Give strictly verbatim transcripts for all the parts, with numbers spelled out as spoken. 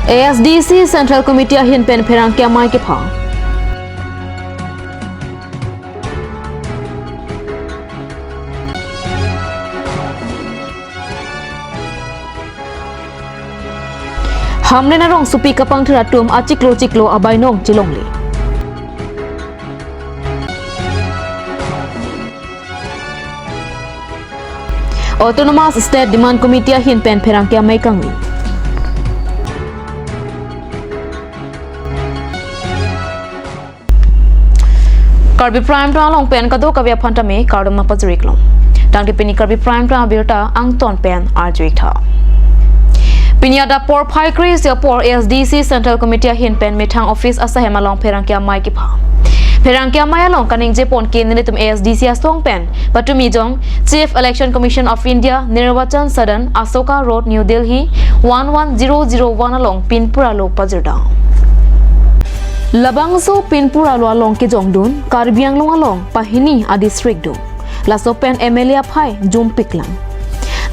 A S D C Central Committee ahin pen pherangke amei kepha. Hamren arongsopi kapangthir atum achiklo chiklo abainong chelongle. Autonomous State Demand Committee ahin pen pherangke amei kangni. Karbi Prime Time along pen kadokave aphan tame kardom nangpajir-ik long. Tangte pini Karbi Prime Time abirta angton pen arju-ik tha. Pini adap porphai kre-isi apor A S D C Central Committee ahin pen methang office asahem along pherangke amei kepha. Pherangke amei along kaningje pon ke nelitum A S D C asong pen patumi jong Chief Election Commission of India, Nirvachan Sadan, Asoka Road, New Delhi, one one zero zero one along pinpur alo pajirdam. Labangso pinpur alo along kejongdun, Karbi Anglong along pahini a-district do. Laso pen M L A aphai jumpik lang.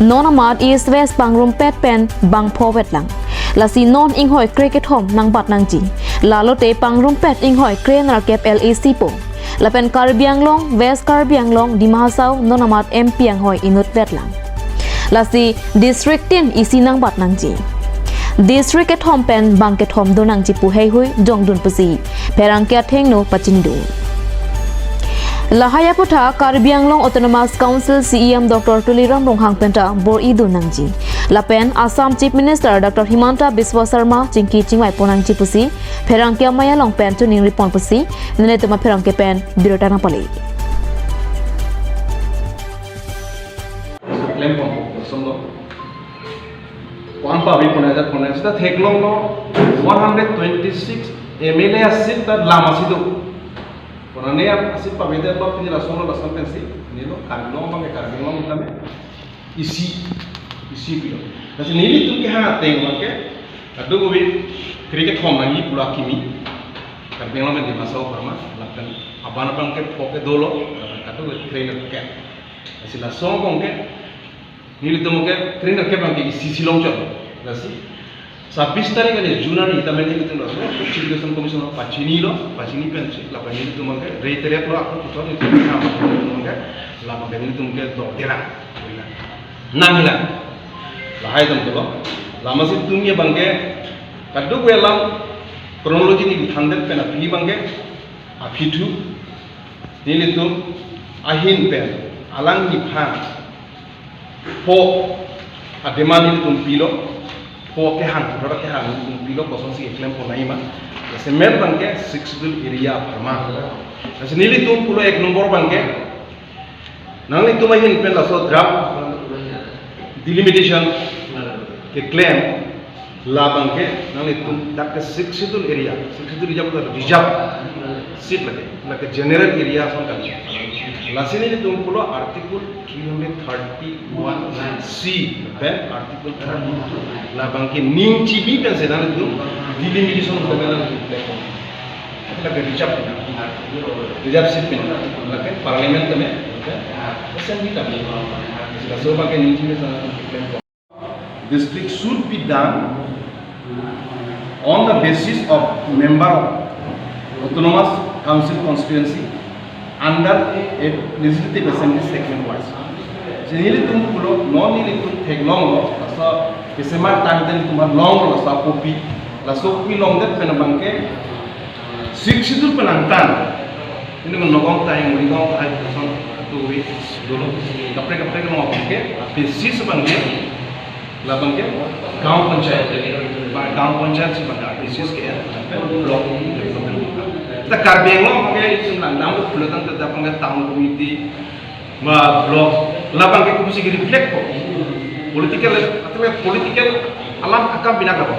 Non amat East West pangrumpet pen bangpho vet lang. Lasi non inghoi kre kethom nangbat nangji. Lalote pangrumpet inghoi krenerkep L A C po. Lapen Karbi Anglong, West Karbi Anglong, Dima Hasao, non amat M P anghoi inut vet lang. Lasi district tin isi nangbat nangji. District kethom pen bang kethom do nangji pu heihui jongdun pusi pherangke athengno pachinidun. Lahai aputhak Karbi Anglong Autonomous Council C E M Doctor Tuliram Ronghang penta bor-idun nangji. Lapen Assam Chief Minister Doctor Himanta Biswa Sarma chingki chingvai pon nangji pusi pherangke amei along pen choningri pon pusi nelitum apherangke pen birta nangpale. Klem pon, kosonlo. Wan pavi pon ajat pon ajat theklonglo one hundred twenty-six M L A a-seat ta lam isi do. Pon ane a-seat pavi det lo pini lason lo lason pensi. Nilo Karbi Anglong abang ke Karbi Anglong tame isi, isi pilo. Lasi nelitum ke ha ateng abang ke kadokave kre kethom nangji pu akimi. Karbi Anglong pen Dima Hasao apharman, lapen aban abang ke pho ke dolo, lapen kadokave krenerkep. Lasi lason abang ke nelitum ke krenerkep abang ke isi isi longchot. Lasi sabis tarik kali June ari tame nelitum laso Chief Election Commission pachinilo, pachini pensi, lapen nelitum ke reiterate lo, ako puthot nelitum ke, nelitum ke, lapen nelitum ke do derang. Nanghilang. Lahai dam dolo. Lasi tumi abang ke, kadokave alam chronology neli thandet pen aphi abang ke, aphi thu, nelitum ahin pen, alangliphan, pho a-demand nelitum pilo, pho kehang, pho kehang nelitum pilo, kosonsi keklem pon nangji ma. Lasi main abang ke Sixth Schedule area apharman. Lasi nelitum pulo ek nombor abang ke, nanglitum ahin pen laso draft delimitation keklem, labang ke nanglitum dak ke Sixth Schedule area, Sixth Schedule area pu reserve seat lake, lake general area ason kali. Lasi nelitum pulo Article three hundred thirty-one C pen Article thirty-two. Labang ke ning chibi pensi nanglitum delimitation pen nanglitum play pon. Lake reserve pena, reserve seat pena, lake Parliament tame, lake Assembly tame. Laso abang ke ning chibi pensi nanglitum play pon. District should be done on the basis of member of Autonomous Council constituency under a Legislative Assembly segment wise. Si nelitum pulo, non nelitum theklonglo, laso kesemar tang nelitum longlo, laso kopi, laso kopi longdet pen abang ke Sixth Schedule pen angtan. Ini menokong tang, menokong tang, kosonsi dolo. Kaprek kaprek nangpake, basis abang ke, labang ke, gaon panchayat. Ba gaon panchayat si abang ke, basis ke, block development. Ta Karbi Anglong ke, itum langdam ke, pulo tangte abang ke town committee, ba block, labang ke kopusi ke-reflect ko. Political, artinya political alam akam bina ko.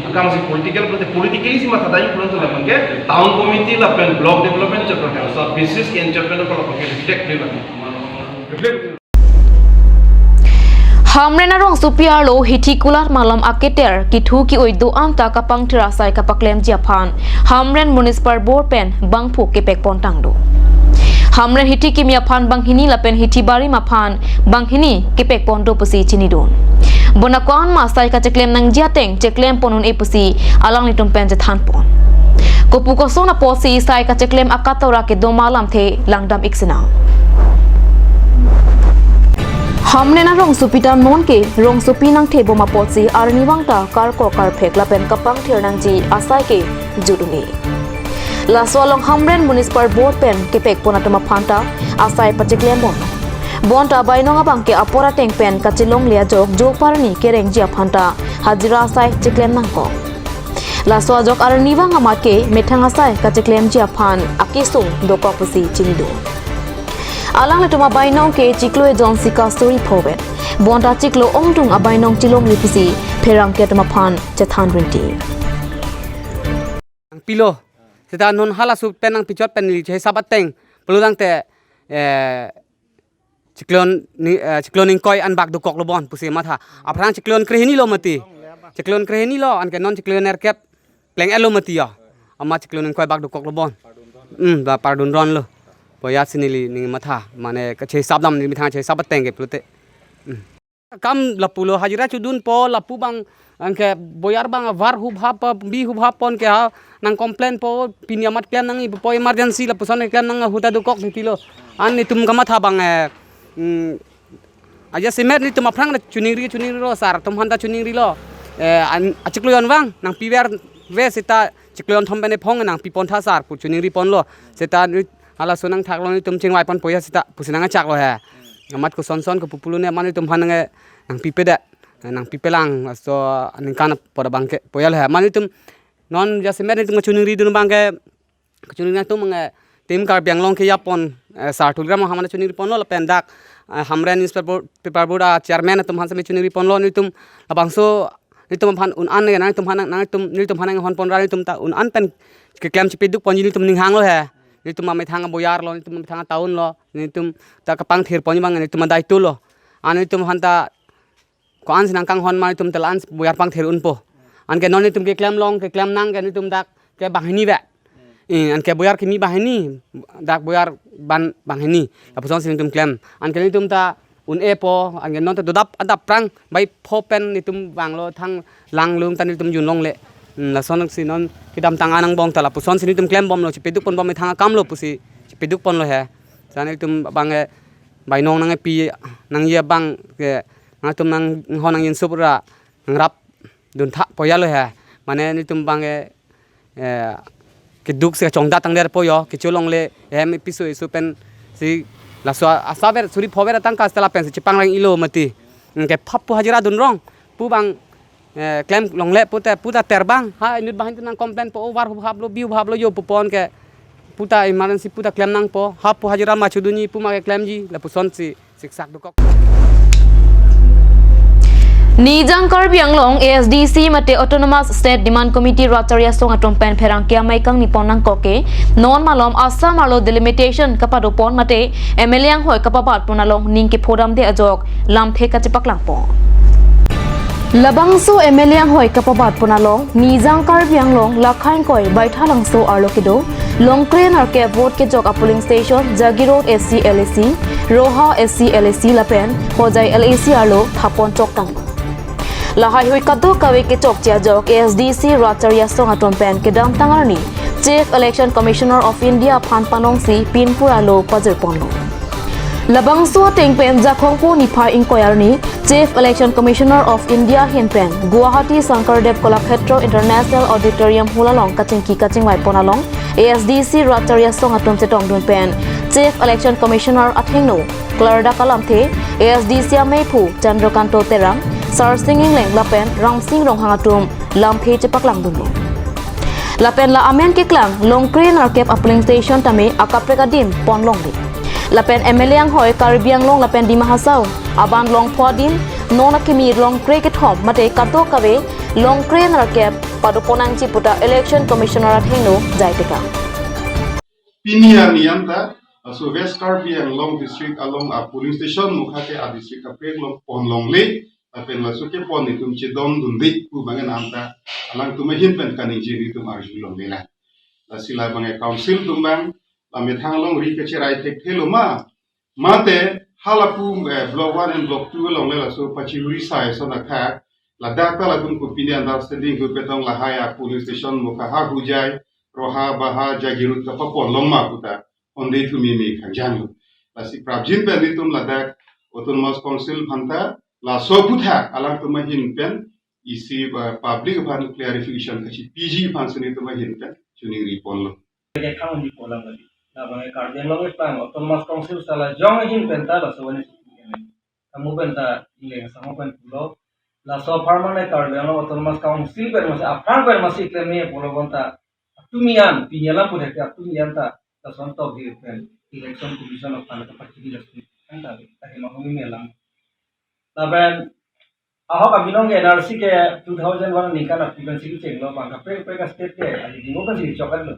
Akam si political, politically si mathadai pulo tangte labang ke town committee lapen block development chapter ka, so basis ke chairman ko labang ke reflect de labang. Reflect. Hamren arongsopi arlo hithi kulat malom aketer kithu ki-oi do-an ta kapangthir asai kapaklemji aphan Hamren Municipal Board pen bangphu kepek pon tangdo. Hamren hithi kimi aphan banghini lapen hithi barim aphan banghini kepek pon do pusi chinidun. Bonta ko-an ma sai kacheklem nangji ateng cheklem pon un-e pusi alanglitum pen chethan pon. Kopu koson apotsi sai kacheklem akatora kedo ma lamthe langdam ik sinang. Hamren arongsopi ta non ke rongsopi nangthebom apotsi arnivang ta karkok karphek lapen kapangthir nangji asai ke jut un-e. Laso along Hamren Municipal Board pen kepek pon atum aphan ta asai pacheklem bom. Bonta bainong abang ke apor ateng pen kachelongle ajok jo parni kerengji aphan ta hajira asai cheklem nangkok. Laso ajok arnivang amat ke methang asai kacheklemji aphan akesung dokok pusi chingdun. Alanglitum abainong ke chiklo ejon sika suri phovet. Bonta chiklo ongdung abainong chelongle pusi pherangke atum aphan chethan rinti. Nangpilo. Seta non halaso pen nangpichot pen neli chehesap ateng. Pulotangte, eh, chiklo ni, eh, chiklo ningkoi an bak dokoklo bon pusi matha. Aphrang chiklo krehinilo mati. Chiklo krehinilo, anke non chiklo nerkep pleng-etlo mati ya. Amat chiklo ningkoi bak dokoklo bon. Hmm, ba pardun ronlo. Poya si neli ning matha. Mane kachehesap dam neli methang chehesap ateng ke pulote. Hmm. Kam lapulo hajira chodunpo, lapu abang, anke boyar abang avar hubhap, bi hubhap pon ke ha, nang complain po, pini amat klem nangji po, emergency lapuson klem nang ahut ta dokok titilo. An netum kamatha abang, eh, mm, aja semet netum aphrang na choningri, choningri lo sar, atum aphan ta choningrilo. Eh, an, achiklo jon abang, nangpiver ve seta chiklo jon thom pen ephong nangpi pon tha sar, pu choningri ponlo. Seta nit, halaso nangthaklo netum chingvai pon poya seta, pusi nangchaklo he. Amat koson son kopu pulo ne amat netum aphan nang, nangpipedet. Nangpipelang, laso aningkan apor abang ke poyal he. Amat netum non jasemet netum kachoningri dun abang ke, kachoningri atum nge, Team Karbi Anglong ke yapon, eh, sar Tulgram Mohamad choningri ponlo lapen dak, eh, Hamren Newspaper Board, Paper Board a chairman atum aphan seme choningri ponlo netum labangso netum aphan un-an ne nangtum aphan nang, nangtum netum aphan nanghon pon ra netum ta un-an pen keklem chepaduk ponji netum ninghanglo he. Netum amethang aboyar lo, netum amethang atown lo, netum ta kapangthir ponji abang netum adai tulo. An netum aphan ta ko-an si nangkanghon ma netum ta la-an boyar pangthir unpo. Anke non netum keklem long, keklem nang ke netum dak ke banghini ve. Eh, anke boyar kimi banghini, dak boyar ban banghini. Lapuson si netum klem. Anke netum ta un-epo, anke non ta dodap adap aphrang, bai pho pen netum vanglo thang langlung ta netum junlongle. Hmm, lason si non kedamtang an angbong ta lapuson si netum klem bomlo, chepaduk pon bom methang akamlo pusi chepaduk ponlo he. Sa netum abang ke bainong nangpi nangji abang ke nangtum nanghon nangjinsup ra nangrap dun tha poyalo he. Mane netum abang ke, eh, keduk si kachongdat tangder po yo, kecholongle hem piso isu pen si laso asaver suri phover atangka seta lapen si chepangrang-ilo mati. Ke phap pu hajira dun rong, pu abang, eh, klem longle pute, pu ta ter abang, ha inut banghini nang complain po, o var hubhaplo, bi hubhaplo yo pu pon ke, pu ta emergency pu ta klem nangpo, ha pu hajira ma chodunji, pu ma keklemji, lapuson si siksak dokok. Nijang Karbi Anglong A S D C mate Autonomous State Demand Committee rat chari asong atum pen pherangke amei kangni pon nangkok ke non malom Assam arlo delimitation kapado pon mate M L A anghoi kapabat pon along ning kephodamde ajok lamthe kachepaklang pon. Labangso M L A anghoi kapabat pon along Nijang Karbi Anglong Lakha ingkoi Baithalangso arlo kedo Longkre nerkep vote kejok a polling station Jagiroad A C L A C, Roha A C L A C lapen Hojai L A C arlo thapon choktang. Lahaihui kadokave kechokche ajok A S D C rat chari asong atum pen kedamtang arni Chief Election Commissioner of India aphan panongsi pinpur alo pajir ponlo. Labangso ateng pen Jakhong pu niphai ingkoi arni Chief Election Commissioner of India ahin pen Guwahati Shankardev Kalakshetra International Auditorium Hall along kachingki kachingvai pon along A S D C rat chari asong atum chetongdun pen Chief Election Commissioner athengno klardak alamthe A S D C ameiphu Chandrakanta Terang, Sarsing Engleng lapen Ramsing Ronghang atum lamthe chepaklangdunlo. Lapen la amen keklang Longkre nerkep a polling station tame akaprek adim pon longle. Lapen M L A anghoi Karbi Anglong lapen Dima Hasao aban longpho adim non akimi Longkre kethom mate kadokave Longkre nerkep pado pon nangji pu ta Election Commissioner athengno jai tekang. Pini aniyam ta, laso West Karbi Anglong district along a polling station mukha ke a district kaprek along pon longle, lapen laso kepon netum chedondunde pu abang ke nanta alangtum ahin pen kaningje netum arju longlelang. Lasi labang ke council atum abang, la methang along ri kacherai thekthelo ma, mate Halapu, eh, block one and block two along le laso pachihuri sai ason athak, ladak ta latum kopine understanding hu petong lahai a polling station Mukha ha Hojai, Roha, Baha, Jagiroad kapapon long ma puta, onde thumi mi khangjang lo. Lasi prapjin pen nelitum ladak Autonomous Council aphanta, laso aputhak alangtum ahin pen, isi, eh, public aphan clarification kachipiji aphan si nelitum ahin pen chiningri ponlo. Ke khang ni polang lagi. Labang Karbi Anglong epang Autonomous Council sala jong ahin pen ta laso wani si. Kamu pen ta ingleng sango pen pulo. Laso apharman Karbi Anglong Autonomous Council pen masi aphrang pen masi klem ni pulo bonta. Atum ian, pini alam pun hekti atum ian ta, lason tok di pen, Election Commission of Karnataka pachini lason, kan ta, ta hema humi melang. Lapen, ahok abinong ke N R C ke two thousand one ningkan api pen si kechenglo, bang kaprek kaprek a-state ke, ali dingo pen si chokan lo.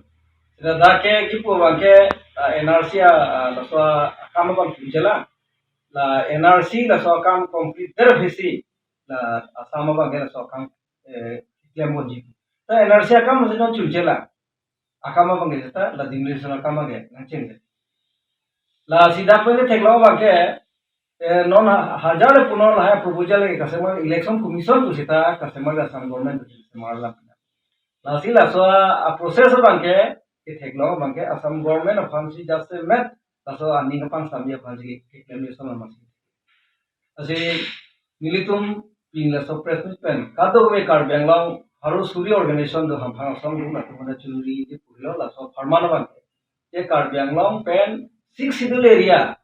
Sida dak ke kipu bang ke, ah, N R C a, ah, laso akam abang chunchela. La N R C laso akam complete der besi, la Assam abang ke laso akam, eh, klem ponji. Ta N R C akam masi non chunchela. Akam abang ke ta la delimitation akam ke nangcheng. Lasi dak pen theklong abang ke, eh, non ha-, hajar le punon lahai proposal ke kasemar Election Commission pu sita kasemar Assam government pu sita semar la. Lasi laso a-process abang ke, ketheklong abang ke Assam government aphan si just a met, laso aning kapangsam aphan si keklem ason masi. Lasi nelitum pini laso press meet pen kadokave Karbi Anglong haro suri organization do hamphang asong do latum hana churi di purilo laso apharman abang ke. Ye Karbi Anglong pen Sixth Schedule area,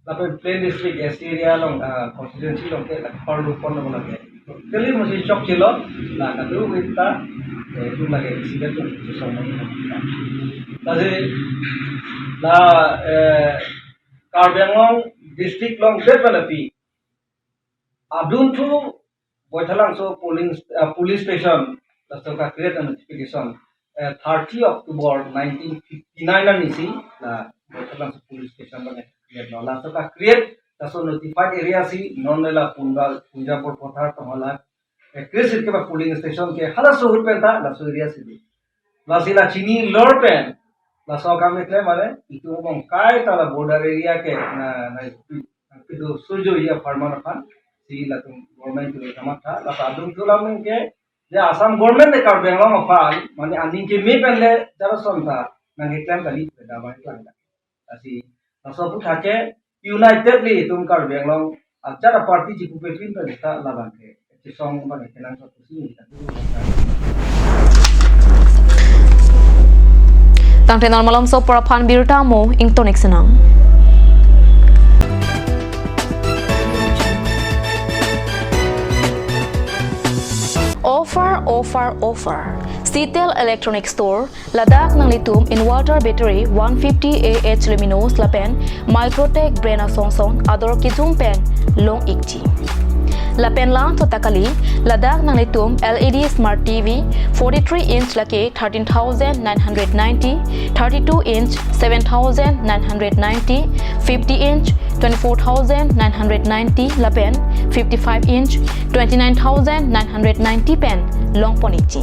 lapen plain district S T area along, ah, constituency along ke la parlu pon along ke. Kali masi chokchelo, la katu kita, eh, tu lagi sida tu sosong. Lasi la, eh, Karbi Anglong district along det pen api. Adunthu Baithalangso polling st-, ah, police station, laso ka-create a-notification, eh, thirty October nineteen fifty-nine arni si, la Baithalangso police station abang create lo. Laso ka-create, laso notified area si, non le la Punjab, Punjab Borpathar tong hala, eh, create sirkep a-polling station ke, halaso ahut pen ta, laso area si di. Lasi la chinilo pen, laso akam keklem mane, itum bong kaita la border area ke, na, na, kedo sojo ya apharman aphan, si latum government tu kamatha, laso adunthu alam ke, ya Assam government le Karbi Anglong aphan, mane aning keme pen le jara son ta, nangkeklem kali, pen damai klang ta. Lasi, laso aputhak ke, unitedly itum Karbi Anglong, ajat a-party chipu pepin pen ta labang ke, chisong abang ke nang satu sini. Tangte non malomso apor aphan birta mo ingtonik senang. Offer, offer, offer. Citel Electronic Store, ladak nanglitum inverter battery one fifty A H luminous lapen Microtech brand asong song ador kejum pen long ikji. Lapen la-anchot ta kali, ladak nanglitum L E D smart T V forty-three inch lake thirteen thousand nine hundred ninety, thirty-two inch seven thousand nine hundred ninety, fifty inch twenty-four thousand nine hundred ninety lapen fifty-five inch twenty-nine thousand nine hundred ninety pen long pon ikji.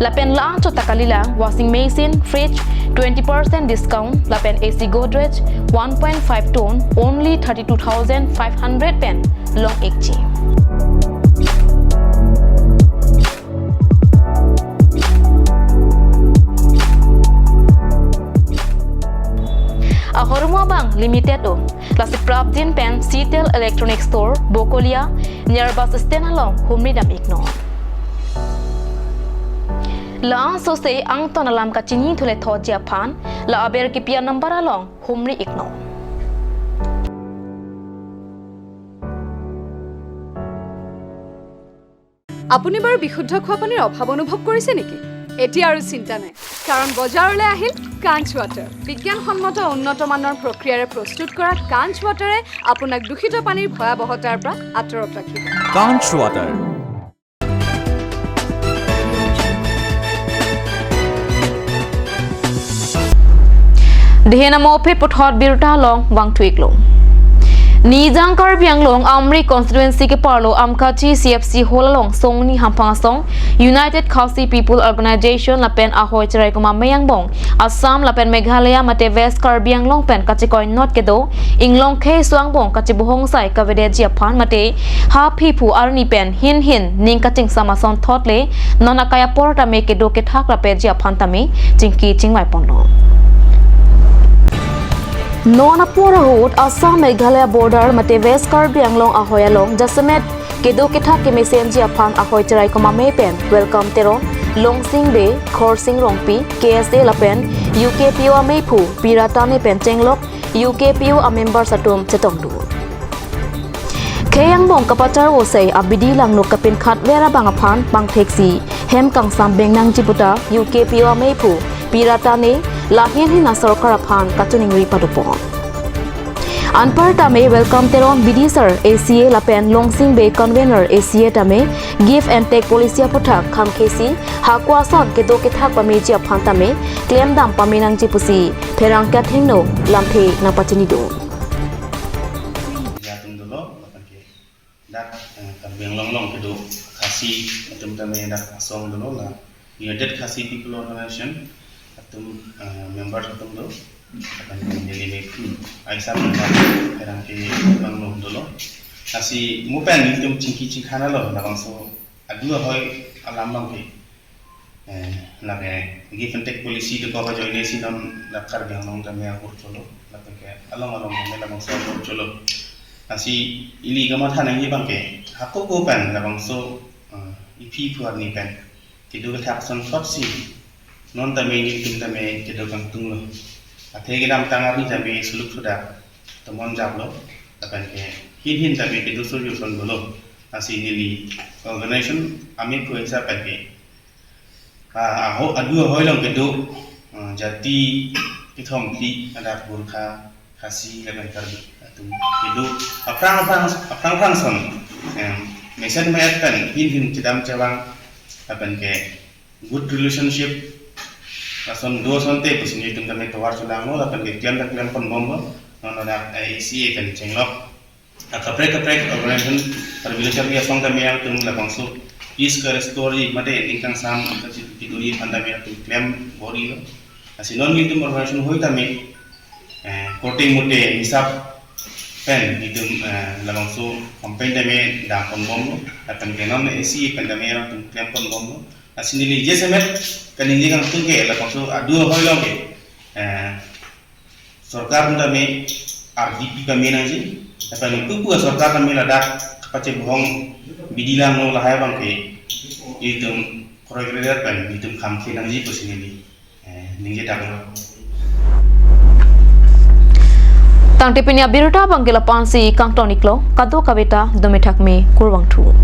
Lapen la-anchot ta kalilang washing machine, fridge, twenty percent discount, lapen A C Godrej one point five ton only thirty-two thousand five hundred pen long ikji. Ahormu abang limited o. Lasi prapjin pen Citel Electronic Store, Bokolia, near bus stand along humri dam iknon. La-anchot si angton alam kachini thule thotji aphan, la aber kipi a-number along humri iknon. আপুনি বাৰু বিশুদ্ধ খোৱা পানীৰ অভাৱ অনুভৱ কৰিছে নেকি? এতিয়া আৰু চিন্তা নাই, কাৰণ বজাৰলৈ আহিল কাঞ্চ ৱাটাৰ। বিজ্ঞানসন্মত উন্নত মানৰ প্ৰক্ৰিয়াৰে প্ৰস্তুত কৰা কাঞ্চ ৱাটাৰে আপোনাক দূষিত পানীৰ ভয়াৱহতাৰ পৰা আঁতৰত ৰাখিব। Kanch Water. Dihena mo phe puthot birta along vangthu iklo. Nijang Karbi Anglong Amri constituency keparlo Amkachi C F C hall along songni hamphang asong United Khasi People Organization lapen ahoi cherai koma me angbong Assam lapen Meghalaya mate West Karbi Anglong pen kachekoi not kedo inglong khei so angbong kachebohong sai kavedeji aphan mate ha phiphu arni pen hin hin ning kachingsam ason thot le non akai apor tame kedo kethak rapeji aphan tame chingki chingvai ponlo. Non apor ahut Assam Meghalaya border mate West Karbi Anglong ahoi along jasemet kedo kethak kemesenji aphan ahoi cherai koma me pen Welcome Teron, Longsing Bey, Khorsing Rongpi, K S A lapen U K P O ameiphu Pirata Ne pen chenglok U K P O amembers atum chetongdun. Khei angbong kapacharvo sai abidi langno kapinkhat ver abang aphan pangtheksi hem kangsam beng nangji puta U K P O ameiphu Pirata Ne lahin hin asorkar aphan kachiningri padopon. Anpar tame Welcome Teron bidi sir A C A lapen Longsing Bey convener A C A tame give and take policy aphuthak kham khesi hako ason kedo kethak pameji aphan tame klemdam pame nangji pusi pherangke athengno lamthe nangpachinidun. Atum dolo, lapen ke dak, eh, Karbi Anglong along kedo Khasi atum tame dak asong dolo la United Khasi People Organization atum, eh, member atum do. Lapen neli me aisa member pherangke abang lo dolo. Lasi mo pen nelitum chingki chingkhan lo labangso adu ahoi alam abang ke. Eh, lake give and take policy dokok ajoine si non la Karbi Anglong tame ahur cholo, lapen ke along along tame labangso ahur cholo. Lasi ili kamatha nangji abang ke, hako ko pen labangso, eh, iphi phu arni pen kedo kethak ason thot si non tame nelitum tame kedo kangtung lo. Athe kedamtang arni tame suluk suda tomon jap lo, lapen ke hin hin tame kedo so yo son dolo. Lasi neli organization ameiphu aisa pen ke, ah, aho, adu ahoi along kedo, ah, jati kethom phli, ladak Gorkha, Khasi lapen Karbi atum kedo aphrang aphrang, aphrang aphrang ason, em, mesen mayat pen hin hin chedam chevang lapen ke good relationship ason do asonte pusi nelitum tame tovar chelanglo lapen ke klem ta klem ponbomlo. Non ladak, eh, A C A pen chenglok akaprek kaprek organization, Karbi Lo Charli Asong tame atum labangso peace ka-restore ji mate ning kangsam kachipidunji aphan tame atum klem bor-ilo. Lasi non nelitum organization hoi tame, eh, korte mote hisap pen nelitum, eh, labangso campaign tame dam ponbomlo, lapen ke non A C A pen tame atum klem ponbomlo. Lasi neli jasemet kaningje kangtung ke labangso adu ahoi along ke, eh, sorkar atum tame R D P pame nangji, lapen pupu asorkar tame ladak kapachebohong bidi langno lahai abang ke itum kroikre pen itum kham khe nangji pusi neli, eh, ningje tanglo. Tangte pini abirta abang ke lapu-an si kangton-iklo, kadokave ta dome thakme kurvangthu.